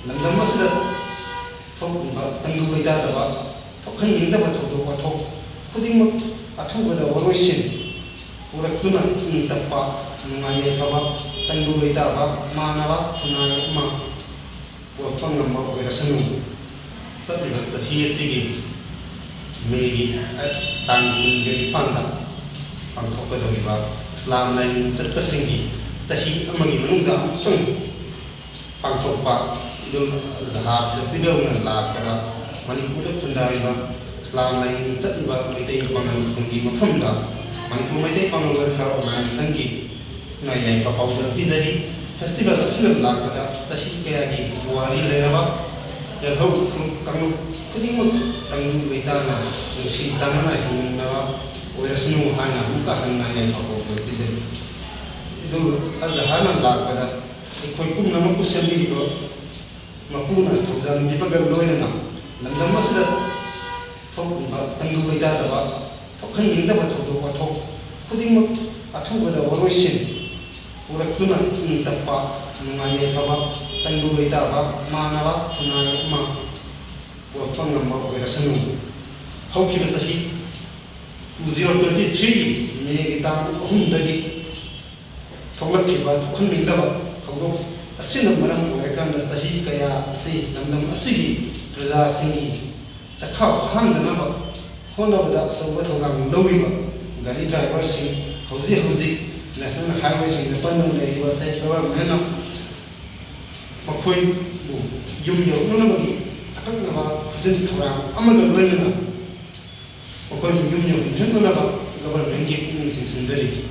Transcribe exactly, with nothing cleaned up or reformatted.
ꯂꯝꯗꯝ ꯑꯁꯤꯗ ꯊꯣꯛꯂꯤꯕ ꯇꯪꯗꯨ ꯂꯩꯇꯥꯗꯕ, ꯊꯣꯛꯍꯟꯅꯤꯡꯗꯕ ꯊꯧꯗꯣꯛ ꯋꯥꯊꯣꯛ ꯈꯨꯗꯤꯡꯃꯛ ꯑꯊꯨꯕꯗ ꯋꯥꯔꯣꯏꯁꯤꯟ ꯄꯨꯔꯛꯇꯨꯅ ꯏꯪ ꯇꯞꯄ, ꯅꯨꯡꯉꯥꯏ ꯌꯥꯏꯐꯕ, ꯇꯪꯗꯨ ꯂꯩꯇꯥꯕ ꯃꯥꯟꯅꯕ ꯈꯨꯟꯅꯥꯏ ꯑꯃ ꯄꯨꯔꯛꯄ ꯉꯝꯕ ꯑꯣꯏꯔꯁꯅꯨ꯫ ꯆꯠꯂꯤꯕ ꯆꯍꯤ ꯑꯁꯤꯒꯤ ꯃꯦꯒꯤ ꯇꯥꯡ ꯀꯨꯟꯒ ꯅꯤꯄꯥꯟꯗ ꯄꯥꯡꯊꯣꯛꯀꯗꯧꯔꯤꯕ ꯏꯁꯂꯥꯝ ꯂꯥꯏꯅꯤꯡ ꯆꯠꯄꯁꯤꯡꯒꯤ ꯆꯍꯤ ꯑꯃꯒꯤ ꯃꯅꯨꯡꯗ ꯑꯃꯨꯛꯇꯪ ꯄꯥꯡꯊꯣꯛꯄ ꯏꯗꯨꯜ ꯑꯖꯍꯥ ꯐꯦꯁꯇꯤꯚꯦꯜꯅ ꯂꯥꯛꯄꯗ ꯃꯅꯤꯄꯨꯔꯗ ꯈꯨꯟꯗꯥꯔꯤꯕ ꯏꯁꯂꯥꯝ ꯂꯥꯏꯅꯤꯡ ꯆꯠꯂꯤꯕ ꯃꯩꯇꯩ ꯄꯥꯉꯜꯁꯤꯡꯒꯤ ꯃꯐꯝꯗ ꯃꯅꯤꯄꯨꯔ ꯃꯩꯇꯩ ꯄꯥꯉꯜ ꯋꯦꯜꯐꯤꯌꯔ ꯑꯣꯔꯒꯅꯥꯏꯖꯦꯁꯟꯒꯤ ꯅ ꯌꯥꯏꯐ ꯄꯥꯎꯖꯦꯜ ꯄꯤꯖꯔꯤ꯫ ꯐꯦꯁꯇꯤꯚꯦꯜ ꯑꯁꯤꯅ ꯂꯥꯛꯄꯗ ꯆꯍꯤ ꯀꯌꯥꯒꯤ ꯄꯨꯋꯥꯔꯤ ꯂꯩꯔꯕ ꯌꯦꯜꯍꯧ ꯐꯨꯔꯨꯞ ꯀꯥꯡꯂꯨꯞ ꯈꯨꯗꯤꯡꯃꯛ ꯇꯪꯗꯨ ꯂꯩꯇꯥꯅ ꯅꯨꯡꯁꯤ ꯆꯥꯟꯅꯅ ꯍꯤꯡꯃꯤꯟꯅꯕ ꯑꯣꯏꯔꯁꯅꯨ ꯍꯥꯏꯅ ꯑꯃꯨꯛꯀ ꯍꯟꯅ ꯌꯥꯏꯐ ꯄꯥꯎꯖꯦꯜ ꯄꯤꯖꯔꯤ꯫ ꯏꯗꯨꯜ ꯑꯖꯍꯥꯅ ꯂꯥꯛꯄꯗ ꯑꯩꯈꯣꯏ ꯄꯨꯝꯅꯃꯛꯄꯨ ꯁꯦꯝꯕꯤꯔꯤꯕ ꯃꯄꯨꯅ ꯊꯧꯖꯥꯟꯕꯤꯕꯒ ꯂꯣꯏꯅꯅ ꯂꯝꯗꯝ ꯑꯁꯤꯗ ꯊꯣꯛꯂꯤꯕ ꯇꯪꯗꯨ ꯂꯩꯇꯥꯗꯕ, ꯊꯣꯛꯍꯟꯅꯤꯡꯗꯕ ꯊꯧꯗꯣꯛ ꯋꯥꯊꯣꯛ ꯈꯨꯗꯤꯡꯃꯛ ꯑꯊꯨꯕꯗ ꯋꯥꯔꯣꯏꯁꯤꯟ ꯄꯨꯔꯛꯇꯨꯅ ꯏꯪ ꯇꯞꯄ, ꯅꯨꯡꯉꯥꯏ ꯌꯥꯏꯐꯕ, ꯇꯪꯗꯨ ꯂꯩꯇꯥꯕ ꯃꯥꯟꯅꯕ ꯈꯨꯟꯅꯥꯏ ꯑꯃ ꯄꯨꯔꯛꯄ ꯉꯝꯕ ꯑꯣꯏꯔꯁꯅꯨ꯫ ꯍꯧꯈꯤꯕ ꯆꯍꯤ two zero twenty threeꯒꯤ ꯃꯦꯒꯤ ꯇꯥꯡ ꯑꯍꯨꯝꯗꯒꯤ ꯊꯣꯛꯂꯛꯈꯤꯕ ꯊꯣꯛꯍꯟꯅꯤꯡꯗꯕ ꯊꯧꯗꯣꯛ ꯑꯁꯤꯅ ꯃꯔꯝ ꯑꯣꯏꯔꯀꯥꯟꯗ ꯆꯍꯤ ꯀꯌꯥ ꯑꯁꯤ ꯂꯝꯗꯝ ꯑꯁꯤꯒꯤ ꯄ꯭ꯔꯖꯥꯁꯤꯡꯒꯤ ꯆꯈꯥꯎ ꯍꯥꯡꯗꯅꯕ ꯍꯣꯠꯅꯕꯗ ꯑꯆꯧꯕ ꯊꯧꯗꯥꯡ ꯂꯧꯔꯤꯕ ꯒꯥꯔꯤ ꯗ꯭ꯔꯥꯏꯚꯔꯁꯤꯡ, ꯍꯧꯖꯤꯛ ꯍꯧꯖꯤꯛ ꯅꯦꯁꯅꯦꯜ ꯍꯥꯏꯋꯦꯁꯤꯡꯗ ꯄꯟꯗꯨꯅ ꯂꯩꯔꯤꯕ ꯁꯦ ꯒꯚꯔꯟꯃꯦꯟꯅ ꯃꯈꯣꯏꯕꯨ ꯌꯨꯝ ꯌꯧꯔꯛꯅꯅꯕꯒꯤ ꯑꯀꯛꯅꯕ ꯈꯨꯖꯤꯟ ꯊꯧꯔꯥꯡ ꯑꯃꯒ ꯂꯣꯏꯅꯅ ꯃꯈꯣꯏꯕꯨ ꯌꯨꯝ ꯌꯧꯍꯟꯖꯅꯅꯕ ꯒꯚꯔꯟꯃꯦꯟꯒꯤ ꯄꯨꯛꯅꯤꯡ ꯆꯤꯡꯁꯤꯟꯖꯔꯤ꯫